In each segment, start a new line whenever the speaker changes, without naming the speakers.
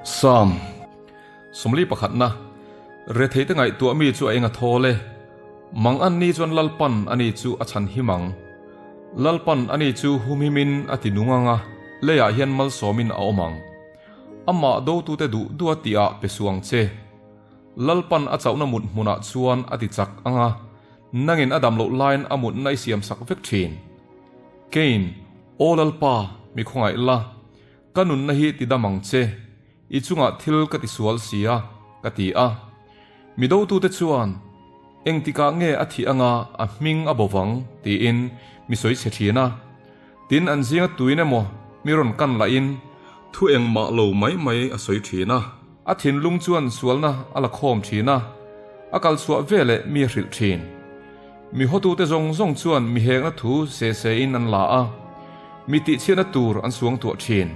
Psalm Sawmli pakhatna, Retheite ngaihtuah mi chu a eng a thawl e. Mang an ni chuan Lalpan ani chu a chhan him ang. Lalpan ani chu humhimin a ti nung ang a, leiah hian malsawmin a awm ang. Amah dotute duh duh a tihah pe suh ang che. Lalpan a chauhna mut hmunah chuan a ti chak ang a, nangin a dam loh laiin a mutna i siamsak vek thin. Kein, Aw Lalpa, mi khawngaih la, ka nunna hi ti dam ang che, i chungah thil ka ti sual si a, ka ti a. Mi dotute chuan, Engtikah nge a thih anga a hming a bo vang? tiin mi sawi chhe thin a. Tin, an zinga tuin emaw mi rawn kan lahin thu engmah lo mai mai a sawi thin a. A thinlung chuan sualna a la khawm thin a, a kal chhuah veleh mi a hrilh thin. Mi hawtute zawng zawng chuan mi hekna thu se se-in an la a, mi tihchhiatna tur an suangtuah thin.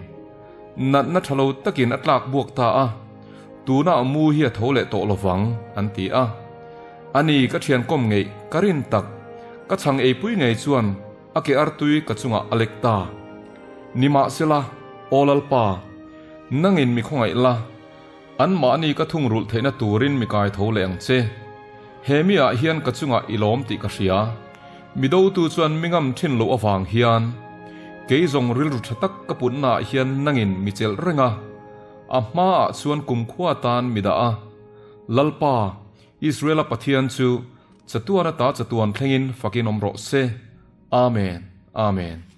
Natna tha lo takin a tlak buak ta a, tunah mu hi a tho leh tawh lovang, an ti a. Ani ka thian kawm ngeih ka rin tak, ka chhang eipui ngei chuan a ke artui ka chungah a lek ta. Nimahsela, Aw Lalpa, nangin mi khawngaih la, anmahni ka thungrulh theihna turin mi kai tho leh ang che. He mi ah hian ka chungah i lawm tih ka hria. Mi dotu chuan mi ngam thin loh avang hian kei zawng rilru tha tak ka putna ah hian nangin mi chelh reng a, a hmaah chuan kumkhua tan mi dah a. Lalpa, Israela Pathian chu chatuan ata chatuan thlengin fakin awm rawh se. Amen. Amen.